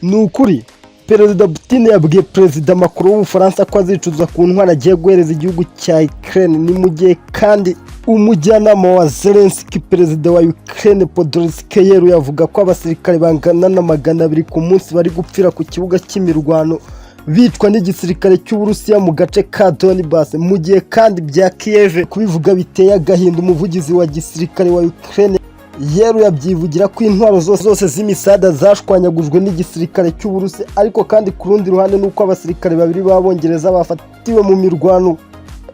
Ni ukuri, Perezida Putin yabwiye Perezida Macron w'Ubufaransa ko azicuza ku ntwaro agiye guhereza igihugu cya Ukraine. Ni mu gihe kandi umujyanama wa Zelensky, perezida wa Ukraine, Podolsky, yeruye avuga ko abasirikare bangana na 200 ku munsi bari gupfira ku kibuga cy'imirwano, bicwa n'igisirikare cy'Uburusiya mu gace ka Donbass. Mu gihe kandi bya Kiev kubivuga biteye agahinda, umuvugizi wa gisirikare wa Ukraine yeruye abyivugira ko intwaro zose z'imisada zashwanyagujwe n'igisirikare cy'Uburusiya. Ariko kandi ku rundi ruhande ni uko abasirikare babiri b'Abongereza bafatiwe mu mirwano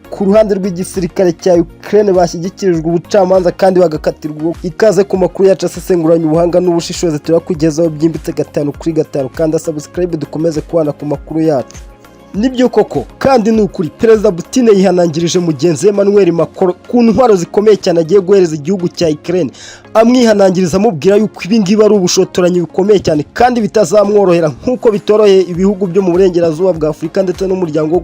ku ruhande rw'igisirikare cya Ukraine bashyikirijwe ubucamanza kandi bagakatirwa. Ikaze ku makuru yacu asesenguranye ubuhanga n'ubushishozi, turakugezaho byimbitse gatanu kuri gatanu. Kanda subscribe dukomeze kubana ku makuru yacu. Nibyo koko kandi ni ukuri, Perezida Putin yihanangirije mugenzi we Emmanuel Macron ku ntwaro zikomeye cyane agiye guhereza igihugu cya Ukraine, amwihanangiriza amubwira yuko ibi ngibi ari ubushotoranyi bukomeye cyane kandi bitazamworohera, nk'uko bitoroheye ibihugu byo mu burengerazuba bwa Afurika ndetse n'umuryango wo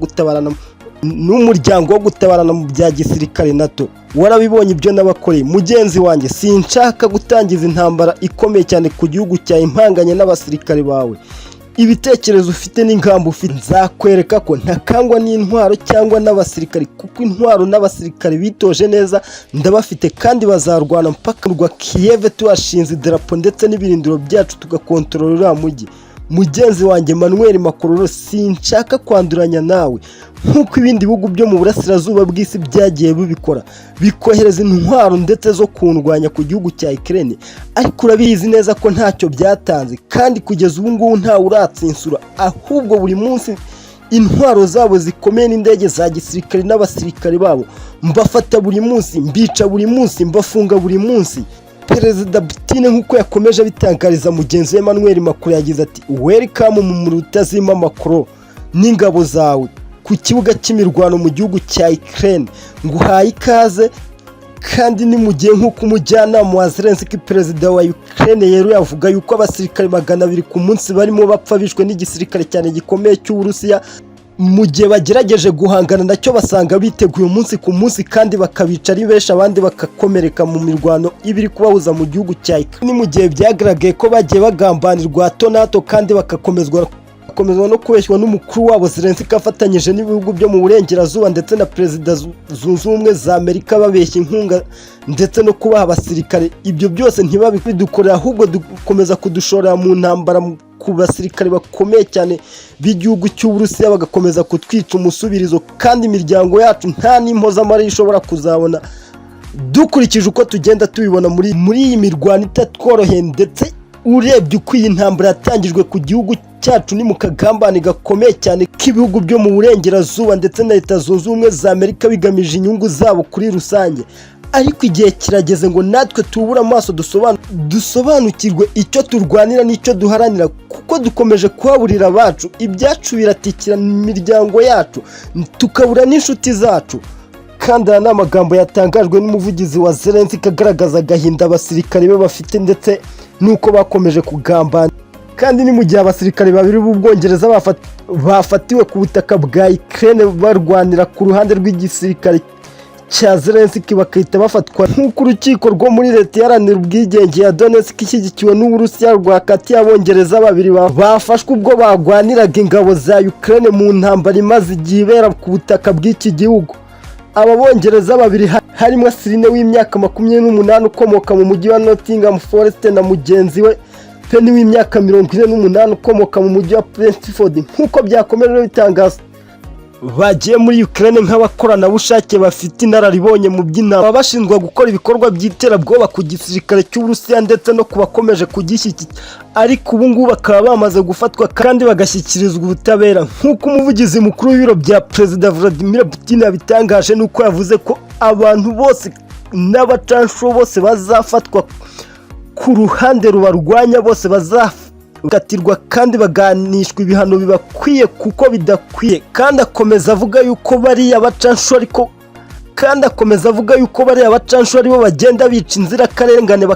gutabarana mu bya gisirikare, NATO. Warabibonye ibyo n'abakoreye mugenzi wanjye. Sinshaka gutangiza intambara ikomeye cyane ku gihugu cyawe impanganye n'abasirikare bawe. Ibitekerezo ufite n'ingamba ufite, nzakwereka ko ntakangwa n'intwaro cyangwa n'abasirikare, kuko intwaro n'abasirikare bitoje neza ndabafite kandi bazarwana mpaka rwa Kiev tuhashinze idarapo ndetse n'ibirindiro byacu, tugakontorora uriya mujyi. Mugenzi wanjye Emmanuel Macron, sinshaka kwanduranya nawe nk'uko ibindi bihugu byo mu burasirazuba bw'isi byagiye bibikora, bikohereza intwaro ndetse zo kundwanya ku gihugu cya Ukraine, ariko urabizi neza ko ntacyo byatanze kandi kugeza ubu ngubu ntawe uratsinsura. Ahubwo buri munsi intwaro zabo zikomeye n'indege za gisirikare n'abasirikare babo mbafata buri munsi, mbica buri munsi, mbafunga buri munsi. Perezida Putin, nk'uko yakomeje abitangariza mugenzi we Emmanuel Macron, yagize ati: "Welcome mu muriro utazima, Macron n'ingabo zawe, ku kibuga cy'imirwano mu gihugu cya Ukraine. Nguhaye ikaze." Kandi ni mu gihe, nk'uko umujyanama wa Zelensky, perezida wa Ukraine, yeruye avuga yuko abasirikare 200 ku munsi barimo bapfa bishwe n'igisirikare cyane gikomeye cy'Uburusiya, mu gihe bagerageje guhangana nacyo basanga biteguye umunsi ku munsi, kandi bakabica ari benshi, abandi bagakomereka mu mirwano iba iri kubahuza mu gihugu cya Ukraine. Ni mu gihe byagaragaye ko bagiye bagambanirwa hato na hato kandi bagakomezwa no kubeshywa n'umukuru wabo Zelensky afatanyije n'ibihugu byo mu burengerazuba ndetse na Perezida Zunze Ubumwe za Amerika, babeshya inkunga ndetse no kubaha abasirikare. Ibyo byose ntibabidukorera, ahubwo dukomeza kudushorera mu ntambara ku basirikare bakomeye cyane b'igihugu cy'Uburusiya, bagakomeza kutwica umusubirizo, kandi imiryango yacu nta n'impozamarira ishobora kuzabona, dukurikije uko tugenda tubibona muri iyi mirwano itatworoheye. Ndetse urebye uko iyi ntambara yatangijwe ku gihugu cyacu, ni mu kagambane gakomeye cyane k'ibihugu byo mu burengerazuba ndetse na Leta Zunze Ubumwe za Amerika, bigamije inyungu zabo kuri rusange. Ariko igihe kirageze ngo natwe tubure amaso, dusobanukirwe icyo turwanira n'icyo duharanira, kuko dukomeje kuhaburira abacu, ibyacu biratikira imiryango yacu, tukabura n'inshuti zacu. Kandi aya ni amagambo yatangajwe n'umuvugizi wa Zelensky, agaragaza agahinda abasirikare be bafite ndetse n'uko bakomeje kugambana. Kandi ni mu gihe abasirikare babiri b'Ubwongereza bafatiwe ku butaka bwa Ukraine barwanira ku ruhande rw'igisirikare cya Zelensky, bagahita bafatwa, nk'uko urukiko rwo muri leta iharanira ubwigenge ya Donetsk ishyigikiwe n'Uburusiya rwakatiye Abongereza babiri bafashwe ubwo bagwaniraga ingabo za Ukraine mu ntambara imaze igihe ibera ku butaka bw'iki gihugu. Aba Bongereza babiri harimo Sirine w'imyaka 28 ukomoka mu mujyi wa Nottingham Forest na mugenzi we Penny w'imyaka 48 ukomoka mu mujyi wa Brentford, nk'uko byakomeje bitangaza, bagiye muri Ukraine nk'abakoranabushake bafite inararibonye mu by'intambara, bashinzwe gukora ibikorwa by'iterabwoba ku gisirikare cy'Uburusiya ndetse no ku bakomeje kugishyigikira, ariko ubu ngubu bakaba bamaze gufatwa kandi bagashyikirizwa ubutabera, nk'uko umuvugizi mukuru w'ibiro bya Perezida Vladimir Putin yabitangaje. Nuko yavuze ko abantu bose n'abacanshuro bose bazafatwa ku ruhande rubarwanya bose bazakatirwa kandi baganishwa ibihano bibakwiye, kuko bidakwiye. Kandi akomeza avuga yuko bariya bacanshuro, ariko kandi akomeza avuga yuko bariya bacanshuro aribo bagenda bica inzirakarengane,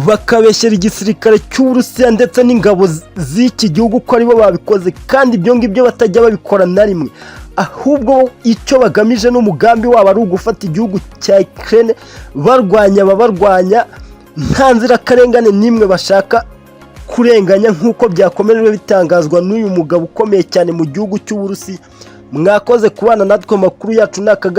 bakabeshyera igisirikare cy'Uburusiya ndetse n'ingabo z'iki gihugu ko aribo babikoze, kandi ibyo ngibyo batajya babikora na rimwe, ahubwo icyo bagamije n'umugambi wabo ari ugufata igihugu cya Ukraine, barwanya ababarwanya, nta nzirakarengane n'imwe bashaka. Kurenganya nk'uko byakomeje bitangazwa n'uyu mugabo ukomeye cyane mu gihugu cy'Uburusiya. Mwakoze kubana natwe, amakuru yacu ni akaga.